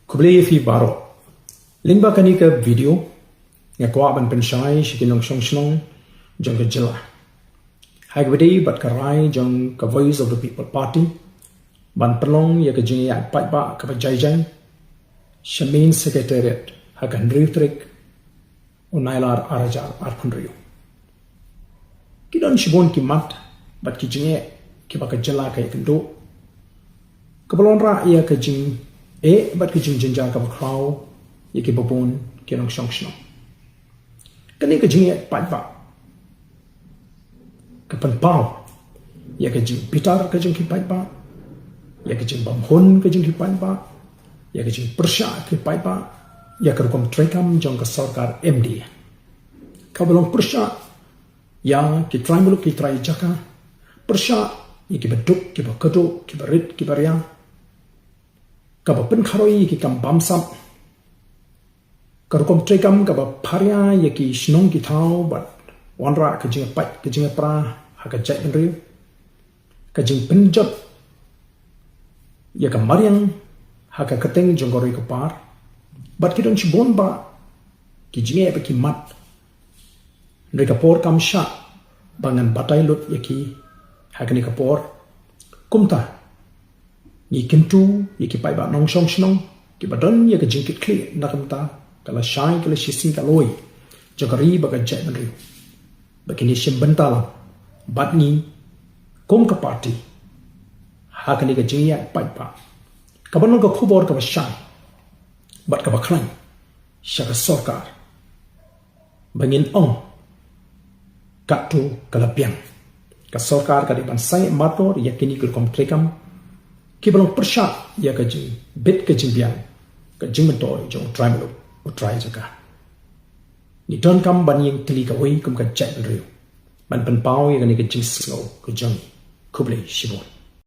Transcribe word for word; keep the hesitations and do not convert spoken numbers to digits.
Khublei ïa phi baroh. Lyngba kane ka video nga kwah ban pynshai sha ki nongshong shnong jong ka jylla ha kaba ïadei bad ka rai jong ka Voice of the People Party ban pynlong ïa ka jingïaid paidbah kaba jai jai sha Main Secretariat ha ka hynriew tarik u Nailar ar hajar arphew hynriew. Ki don shibun ki mat bad ki jingeh kiba ka jylla ka ïakynduh, kaba long rah ïa ka jingeh bad ka jingjynjar kaba khraw ïa kiba bun ki nongshong shnong. Kane ka jingïaid paidbah ka pynpaw ïa ka jingbitar ka jong ki paidbah, ïa ka jingbymhun ka jong ki paidbah, ïa ka jingpyrshah ki paidbah ïa ka rukom treikam jong ka sorkar M D A, kaba long pyrshah ïa ki trai muluk ki trai jaka, pyrshah ïa kiba duk kiba kyrduh, kiba rit kiba ria, kaba pynkharoi ïa ki kam bamsap, ka rukom treikam kaba pharia ïa ki shnong ki thaw bad wanrah ka jingpait ka jingpra ha ka jaitbynriew, ka jingpynjot ïa ka mariang ha ka kyrteng jong ka ri ka par, bad ki don shibun bah ki jingeh bad ki mat. Hynrei ka por kam shah ba ngan batai lut ïa ki ha kane ka por. Kumta ngi kyntu ïa ki paidbah nongshong shnong kiba don ïa ka jingkitkhlieh na ka bynta ka lashai ka lashisngi ka lawei jong ka ri bad ka jaitbynriew ba kin ïashim bynta lang bad ngi kum ka party ha kane ka jingïaid paidbah, kaba long ka khubor kaba shai bad kaba khlaiñ sha ka sorkar, ba ngin ong katto ka la biang. Ka sorkar ka dei ban sangeh martor ïa kine ki rukom treikam kiba long pyrshah ïa ka jingbit ka jingbiang, ka jingmyntoi jong u trai muluk u trai jaka. Ngi donkam ban ïeng tylli kawei kum ka jaitbynriew ban pynpaw ïa kane ka jingsngew ka jong ngi. Khublei shibun.